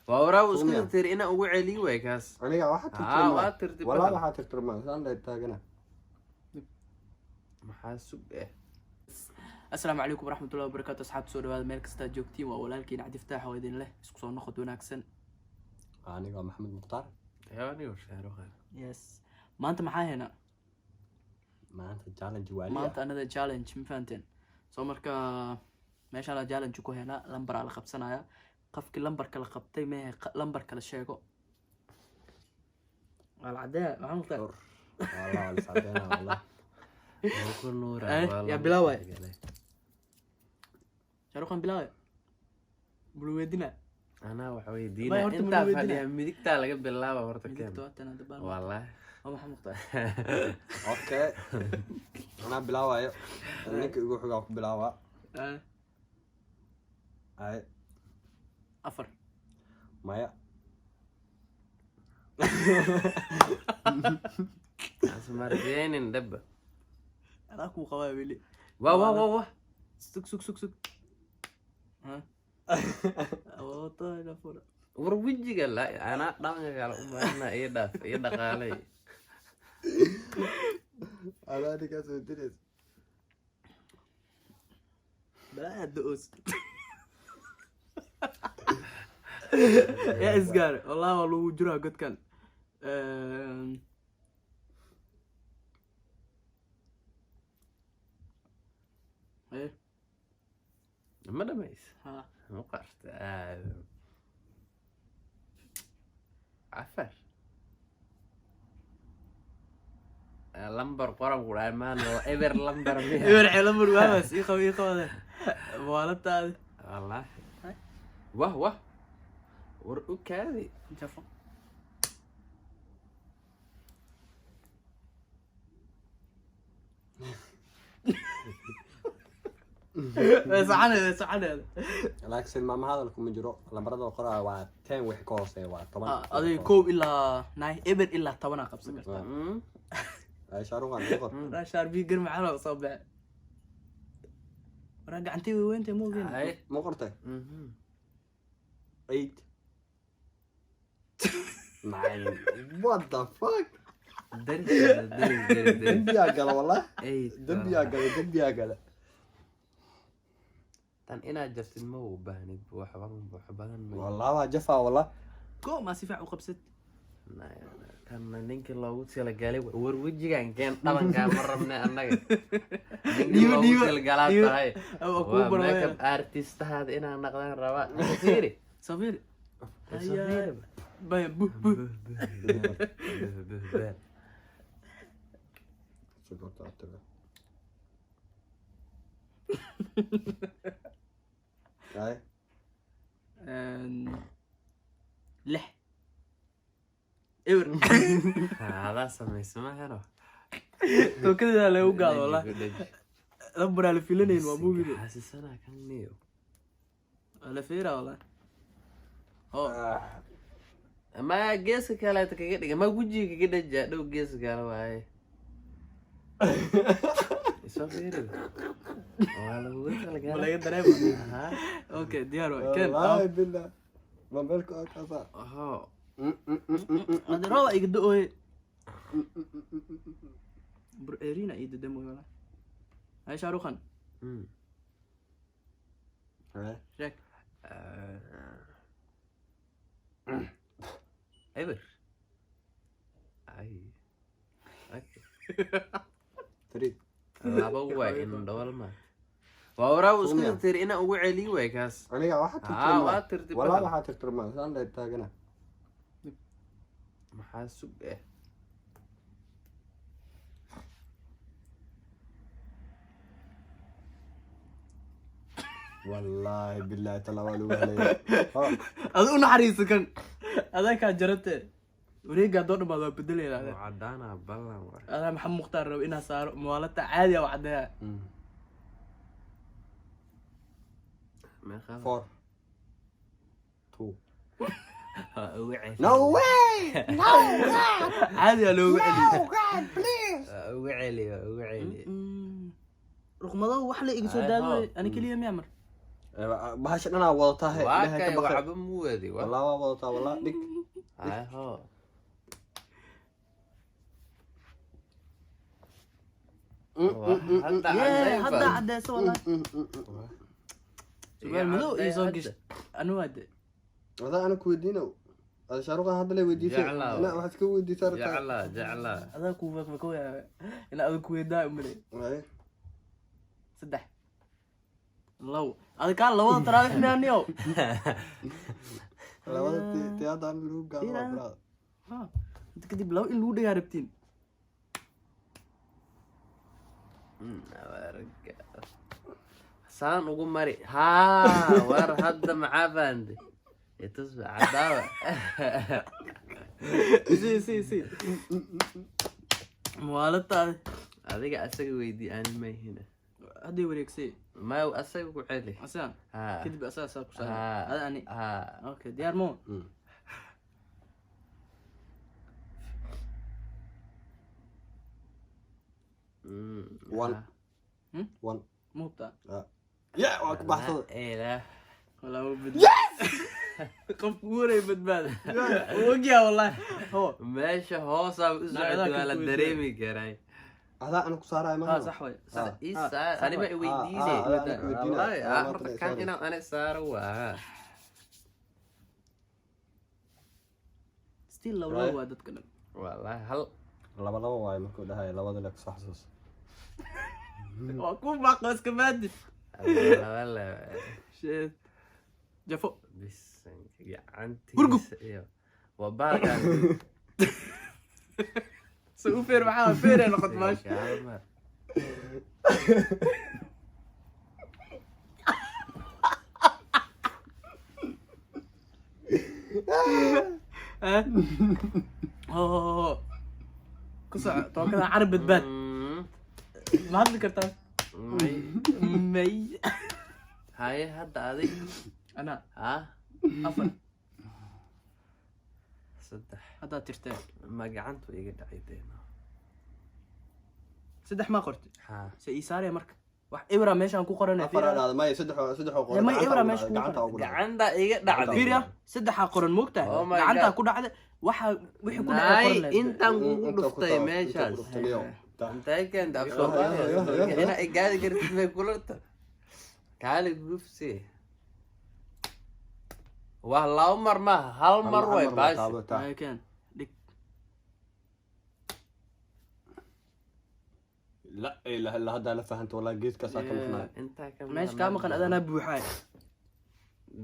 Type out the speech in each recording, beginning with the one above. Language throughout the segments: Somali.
Waa waraab isku Sumiya. tirtir inaan ugu celiyo waay kaas. Aniga waxaa Haa, tirtirmaa. waa tirti Walaa badan. waxaa tirtirmaa saan dheer taagana. Maxaa sug eh? Asalaamu calaykum waraxmatullahi wabarakaatu, asxaabta soo dhawaada meel kastaa joogtiin. Waa walaalkiin Cabdifataax oo idin leh isku soo noqod wanaagsan. Aniga waa Maxamed Mukhtaar. Anigo Shaaruqan. Yes, maanta maxaa haynaa? Maanta challenge waali. Maanta another challenge, ma fahanteen? Soo marka meeshaan la challenge ku haynaa, lambaraa la qabsanaya. Qofkii lambarka la qabtay mehe lambarka la sheego waa la cadeeya. Maxaa Mukhtaar? Wallah waa liscadeynaa wallah. Ku nuura. Eh, yaa bilaaway? Shaaruqan bilaaway buluweydina. Anaa waxa May weydiina horta intaa ma weydiina. fadhiya, midigtaa laga bilaaba horta keen. Midigta waa tan hadda baal. Wallahi. Waa maxaa Mukhtaar? Okay. Anaa bilaawayo. Ninka igu xigaa ku bilaawaa. Eh, Ay, 4. Maya. Asmarjeenin dhaba. Adaa kuu qabaa weli. Wa wa wa wa. Sug, sug, sug, sug. Ha? Awoodda ila fura. War wejiga la anaa dhaqanka kale u baahana, iyo dhaaf iyo dhaqaalay. Adaa ninkaas soo direys. Balaa da-oos. Yaa isgaare, wallahi waa lagu jiraa godkan. Eh, Ma dhamays? Ha. Ma qarta? 4 lambar qoran ku dhahay maana eber lambar miya? Eber xeelo murwaabas ii qaba, ii qabade maalataadi. Wallahi wah wah, war u kaadi. Jafo. Way soconeed, way soconeed. Laakiin maama hadalku ma jiro, lambarada qoraa waa 10, wixii ka hooseeya waa 10. Adiga 1 ilaa 9, eber ilaa 10 aa qabsan kartaa. Ay, Shaaruqan ii qor. Waraa shaarbii gar macaan oo soo baxe. Waraa gacantii way weyntahay, ma ogeen. Ay. Ma qortay? 8, 9. What the fuck? Daris daris daris daris. Dembiyaa gala wallah. 8. Dembiyaa gala, dembiyaa gala. Tan inaad jartid ma u baahnid, waxba wax badan ma. Wallah waa jafaa wallah. Go maa si fiican u qabsad. Tanna ninkii loogu talagalay, war wejigan keen, dhabankaa ma rabne annaga. Ninkii Dhiibo, loogu dhiibo, talagalaa dhiibo. tahay. Waa kuu Waa barwaya. makeup artistahaada inaan naqdaan rabaa. Fiiri. Soo fiiri. Soo fiiri. Baya buh buh. Buh, buh, buh. Sigorta taga. Ay, 6 eber. Adaa samaysa ma helo. Tookadeeda lagu gaado wallah. Dhaji, dhaji. Lambaraa la filanayn waa mugide. Xaasisanaa kan niyo. Waa la fiiraa wallah. Oo. Ma geeska kaleeta kaga dhiga, ma wejiga kaga dhaja dhow, geeska kale waaye. Isoo fiiri, waa lagugu Ma talagalay. laga dareema. Aha. Okay, diyaar waay ken. Wallahi billah. Ma meelku akaasa. Oho. Hada rooba iga do-ooye. Burceeriina ii dadamoy wallah. Hay Shaaruqan. Ay, Sheeg. Eber ay. Okay. 3. 2 waay indhool ma waa waraab isku Sumiya. tirtir inaan ugu celiyo waay kaas. Aniga waxaa Haa, tirtirmaa. waa tirti Wallah badan. waxaa tirtirmaa saan dheer taagana. Maxaa sug eh? Wallahi billahi tala waa lagu helaya. Ha, Adu u naxariiso kan adaa kaa jarate. Wareegga haddoo dhamaado waa bedelayna. Waa cadaana ballan waay. Adaa Maxamed Mukhtaar rabo inaa saaro muwaalata caadi ah oo caddeeya. Meeqa? 4, 2. Waa ugu celi. No way! No God! Caadi aa loogu celiyo. No God, please! Waa ugu celi, waa ugu celi. Ruqmado wax la iga soo Ay, daado. hoo. Ani keliya miyaa mar? Bahasha dhanaa wadataa he. Waa Ilaahay kay ka baqay. Waxba muwadi wa. Wallah waa wadataa, wallah, dhig. Hay ho. Hadda Yee, cadday hadda ba. cadeyso wallahi. Iga Surwaal madow cadday ii soo hadda. gashay anu waade. Adaa ana ku weydiino. Ada Shaaruqan hadda lay weydiisay. Jeclaa. Ina waxaad ka weydiisaa rabtaa. Jeclaa, jeclaa. Adaa kuu faqfaqooya inaa adag ku weydaa umaley. Haye. Saddex, labo, ada kaa labada taraawix miyaaniyo. Labada ti hadda ana lagu gaado waa Fiiraan. brother. Inta kadib labo in lagu dhagaa rabtiin. Saan ugu mari haa, war hadda maxaa fahanday? Itusba cadaawa. Si si si muwaalataada. Adiga asaga weydii, ani mayhina. Hadday wareegsay. Ma asaga ku celi. Asigan. Haa. Kadib asaga saa ku saaray. Haa. Ada ani. Haa. Okay, diyaar mo. One. Hmm? One. Ma hubtaa? Ah. Yeah, waa ku baxsaday. La ilaah. Walaa ma badbaad qofku ugu horeey badbaada. Wuu ogyahay wallahi ho. Meesha hoosaa u Noocyada socota waa la kala dareemi karay. Adaa ana ku saaraya Ha. maaha. Sax way. Ah. Ii Ah, saar. Sax Ani ma waay. i weydiine. Ah, ah, adaa ana ku weydiinaya. Wallahi, Ah, ah, maanta horta la kan saaro. inaan ani saaro waa. Still labo labo waa dadka dhan. Wallahi hal. Laba laba waaye markuu dhahayo labada le kusoo xasuus. Waa ku baaqo iska maadi. Laba laba. Shit, jafo. Bisanka Hurguf. gacantiisa iyo waa baalkan. Se u feer maxaa feere noqot maasha. Gaalma. Eh? Ho ho ho ho. Ku soco tookada carab badbaad. Ma hadli kartaa? May. May. Haye, hadda adig. Anaa. Ha. Afar. Saddex. Haddaad tirtee. Ma gacantu iga dhacay deena. Saddex maa qortay? Ha. Se ii saaraya marka wax ibra meeshaan ku qoranaya. Afar aa dhahda maya, saddex saddex oo qoran. May Gacanta ibra ugu meesha dhacday, kugu gacanta ugu dhacday. Gacanta iga dhacday. Fiiriya, saddexaa qoran moogtahay. Oh my Gacantaa God. ku dhacday waxa wixii ku dhacay Naay qoran lahayd. intaan kugu Inta ku dhuftay taal- inta ku meeshaas. dhuftay, Leo. Ta- Intay keenta af Yo, Soomaaliya. yo, yo, yo. Inaa igaadi kartid may kulanta. Kaali gufsi. Waa laba mar maaha, hal mar Hal way mar waa baasha. taabo, taa. Ay, keen dhig. La ilaha illa haddaa la fahanta wallahi, geedkaasaa ka maqnaay. Intaa ka Meesha kaa maqan adanaa buuxaay.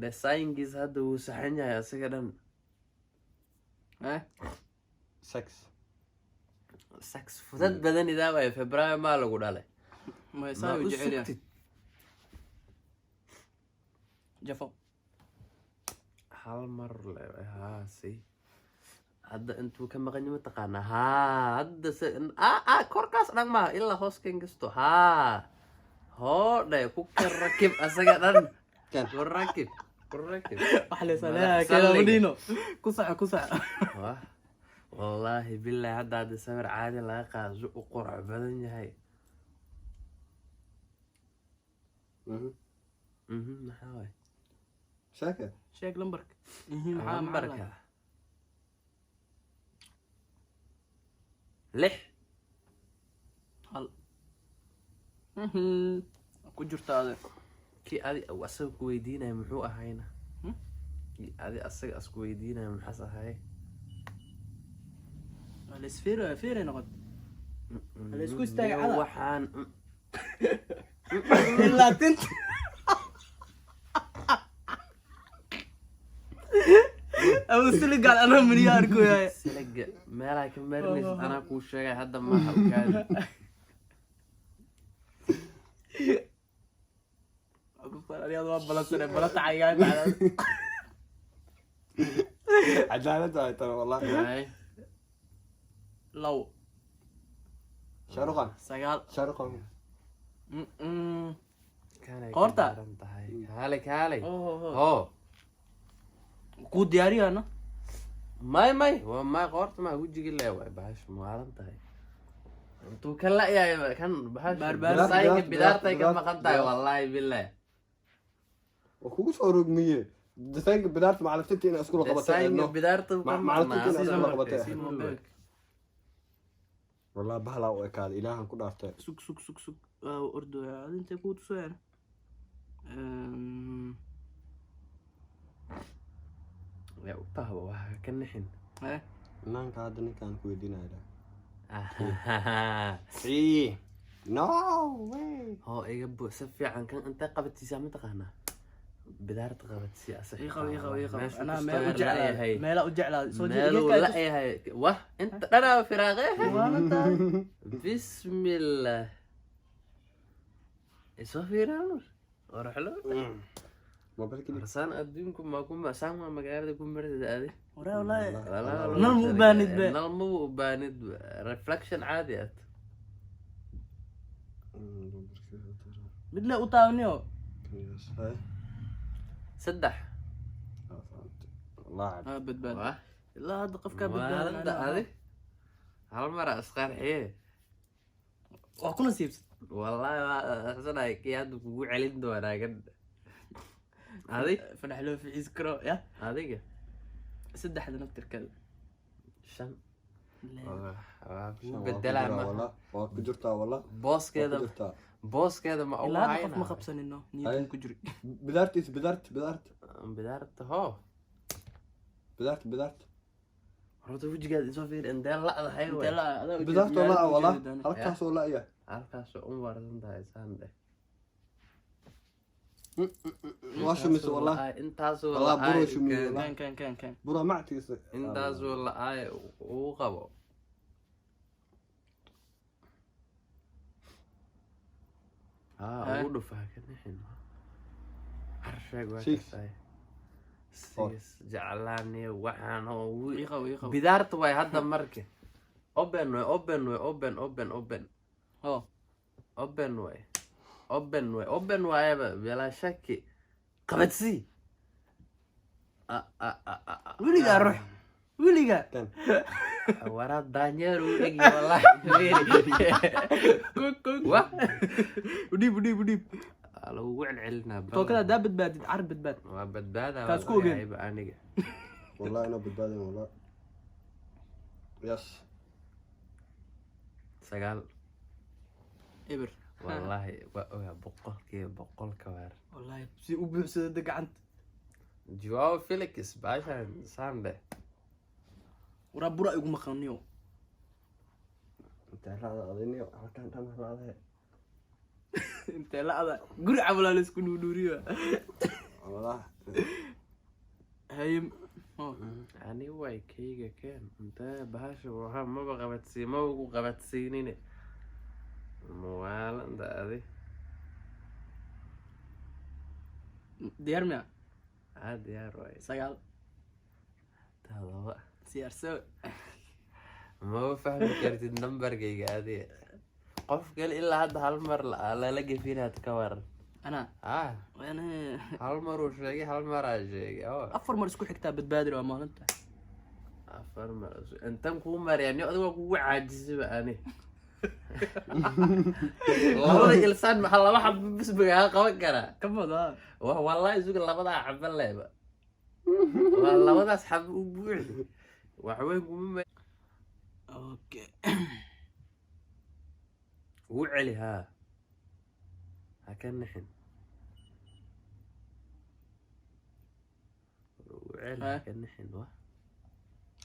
Desaynkiis hadda wuu saxan yahay asaga dhan. Eh? Sex. Sax fudad badan idaa waaye, Febraayo maa lagu dhalay. Ma Ma saa u u jecel yahay. sugtid. Jafo. Hal mar le haa si hadda intuu ka maqan yahay mataqaanaa. Haa, hadda se ah korkaas dhan maaha ilaa hoos kan kasto. Haa, hoodhe ku rakib asaga dhan. Kan. Ku rakib, ku rakib. Wax leesanaa. Madax Keen salliga. madino ku soco, ku soco. Wah, wallaahi billahi hadda sawir caadi laga qaado si u qurux badan yahay. Maxaa waay? Sheeke. Sheeg lambarka. Maxaa Lambarka 6. Hal. Ku jirta ade. Kii adi uu asaga ku weydiinaya muxuu ahayna? Hmm? Kii adi asaga asku weydiinaya maxaas ahay? Waa la isfiiraya, fiiray noqot. La isku istaagay cada. Waxaan Ilaa tinta ama siligaan anaa maniya arkoyaay. Siliga meelaa ka marinaysid anaa kuu sheegay hadda, maaha ukaadi. Waa balansane balanta cayaay bacda. Cadaalad waay tan wallahi. Ay. Low. Shaaruqan. 9. Shaaruqan. Kanay ka Qoorta. daran tahay. Kaalay, kaalay. Oh. Hoo. Kuu diyaariyana. May, may, waa may, qoorta maa, wejigi lee waay. Bahashu muwaalan tahay intuu ka la'yahay kan bahashu. Baar- baar- sayga bidaar- bidaartay ka bidaar- maqan tahay. Bidaar. Wallaahi billahi. Waa kugu soo rogmiye. Desaynka bidaarta macaliftinta inay iskula qabatay Desaynka eedno. bidaarta ka Macaliftinta inay maqnaa. iskula qabatay. Sii mobeelka. Wallah, bahalaa u ekaaday, Ilaahan ku dhaartay. Sug, sug, sug, sug, waa ordooya. Adi intay kuu tusayaan? Yaa u tahba, waa ka nixin. Eh. Banaanka hadda ninkaan ku weydiinaya. Three. No way. Hoo, iga bu si fiican kan intee qabadsiisaa, mataqaanaa? Bidaarta qabadsiiya asa. Ii qabo, ii qabo, ii qabo. Meeshuu Anaa kastoo meel u yar jeclaaday. la'yahay. Meela u jeclaaday soo jeed. Meeluu Geedka. la'yahay. Wah, inta dhanaa firaaqe. Waana tahay. Bismillah, isoo fiiraan oraxlo. Mobilka dhig. Saan adduunku ma kuma saan waa magaalada ku marsada adi. Waraa, wallaahi. Walaa. Nal ma u baahnid be. Nal ma u baahnid, reflection caadi ah. Mid le u taabniyo. 3. Laacib. Aa, badbaad. Wah. Ilaa hadda qofkaa Maalinta badbaadin. Adi hal mara isqarxiye. Waa ku nasiibsan. Wallahi waa xasanahay, kii hadda kugu celin doonaa kan adi. Fanax loo ficiis karo ya. Adiga. Saddexda naftirkeeda. 5 waa kugu bedelaa ma. Waa ku jirtaa, wallah. Booskeeda. Waa ku jirtaa. Booskeeda ma ugu Ilaa hadda qof ma haynaa. qabsanino niyadun ku jiri. Bidaartiis, bidaart, bidaart. Bidaarta hoo. Bidaart, bidaart. Horta wejigaada isoo fiir, intee la'dahay Intee way. la adaa ujeed- Bidaartoo meel la'a, u wallah. jeedaan. Halkaasoo la'ya. Halkaasoo u warsan tahay saan dheh. Waa shumisa, wallah. Intaasoo Wallah, la'aay. buruu shumiyey, wallah. Kan, kan, kan, kan. Bura mactiisa. Intaasoo la'aay uu qabo. Haa. Haa. Ugu dhufa, ka nixin. Harsheeg waa. Six. Kastaay. Four. 6 jeclaaniyo waxaan oo Ii qabo, ii qabo. Bidaarta waay hadda marka open way, open way, open, open, open. Hoo. Open way, open way, open waayaba bilaa shaki qabadsii. Ah, ah, ah, ah, ah. Weligaa ruux weligaa. Kan. Waraa, daanyeer uu dhegi wallahi. Wah. Udhiib, udhiib, udhiib. Waa lagugu celcelinaa bal. Tookada haddaa badbaadid, car badbaad. Waa badbaada. Kaas ku ogeen. Wallahi aniga. Wallah inaa badbaadin, wallah. Yes. 9. 0. Wallahi waa ogaa 100% ka waar. Wallahi si u buuxsada da gacanta. Joao Felix baashan sande. Waraa, bura igu maqaniyo. Intee la'da adiniyo halkan dhan la'da. Intee la-ada guri camalaa la isku nuunuuriyo. Wallah. Haye. Hoo. Ani way kayga keen intee bahasha waxaa maba qabadsii, maba ku qabadsiinine muwaalanda adi. Diyaar miya? Aad diyaar waay. 9. 7. Siyaarso. Maba fahmi kartid nambarkayga adi. Qof kale ilaa hadda hal mar lala gefinaad ka waran. Anaa. Ah. Waana. Hal mar uu sheegay, hal maraa sheegay oo. 4 mar isku xigtaa badbaadi waa maalinta. 4 mar intan kuu mariya ni adiga waa kugu caajisiba. Ani labada ilsaan maxaa laba xabo bis bagaga qaban karaa? Ka badaa. Wa wallahi isuga labadaa xabo leeba waa labadaas xabo u buuxi waxweyn kuma Okay. Ugu celi haa, ha ka nixin, ugu celi, ha ka nixin wa.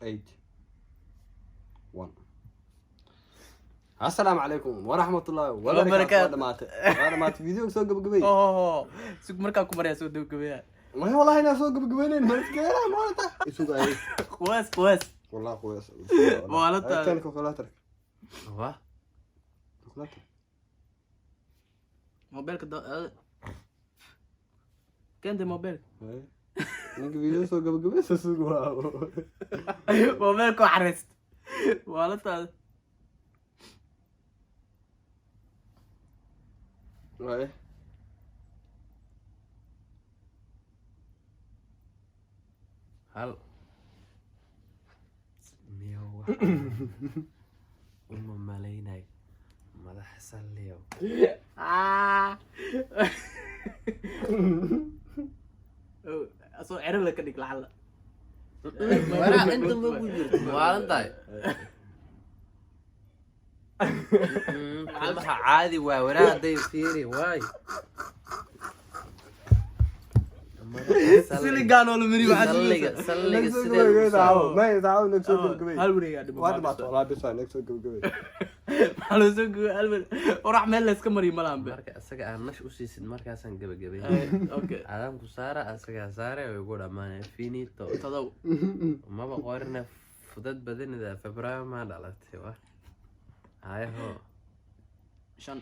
8 1. Assalaamu calaykum waraxmatullaahi wabarakaatu. Wabarakaatu. Waa dhamaatay, waa dhamaatay. Video soo gabagabay. Ohoho, sug, markaa ku maryaa soo gabagabeeya. Maya, wallahi inaan soo gabagabaynayn ma iska maanta isugu ay. Quwaas, quwaas. Wallahi quwaas. Waalata. Kan calculator. Wa. Calculator. Mobilka keente mobilka. Haye. Ninka video soo gabagabaysa sugu waa. Mobilka waa xareyst waalataada. Haye. Hal miyo wax uma malaynay madax salliyow. Asoo cero la ka dhig lacala. Waraa inta ma ku jirto, maalan tahay. Timaha caadi waa waraa, hadday fiiri waay. Siligaan oo la mari waxaa Salliga sugaysaa. salliga Naga soo sidee gabagabay saaxiibo. May saaxiibo, naga soo Oh, gabagabay. hal wareegaa dhiman. Waa dhamaatay walaa, bis waa naga soo gabagabay. Maxaa loo soo gubay? Hal wareeg. Orax meel la iska mariyo malahan be. Marka isaga aan nash u siisid, markaasaan gabagabay. Okay. Adaanku saara, asagaa saare, way ugu dhamaanaya, finito. 7. Maba qorina fudad badanida. Febraayo maa dhalatay? Wa hayaho. 5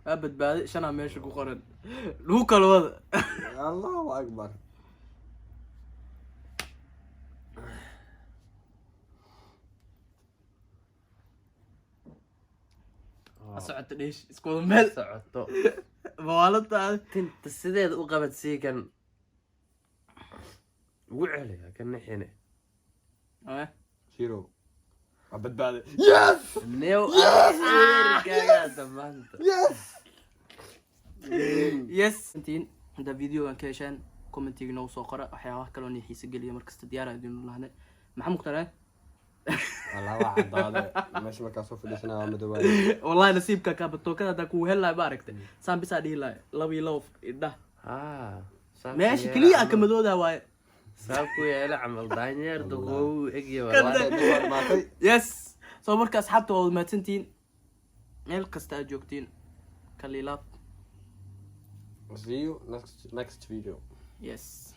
waa badbaaday, shanaa meesha ku qoran, lagu kala wada. Allahu akbar. Ha socoto dheesh, isku wada meel. Socoto. Mawaaladaada. Tinta sideeda u qabad, sii kan ugu celi, ha ka nixine. 0, waa badbaaday, yes. New weerarkaagaa maanta. Yes. Yes, intiin haddaa videogan ka hesheen, commentiga noogu soo qora waxyaabaha kaloo nii xiise geliya. Markasta diyaar idinu lahnay. Maxaa Mukhtaar, eh? Walaa waa caddaade meesha markaa soo fadhiisanaya, waa madoobaade. Wallahi nasiibka kaa batookada haddaa kugu hel lahay, ma aragtay, saan bisaa dhihi lahay, 2 iyo 2 idhah. Haa, saa ku Meesha yeela keliya aan ka camal. madoodaa waaye. Saa ku yeela camal daanyeer duqoowu egya. Waa Wallahi. dhamaatay. Yes, so marka asxaabta waa mahadsantihiin meel kasta aad joogtiin, kaliilaab. See you next video. Yes.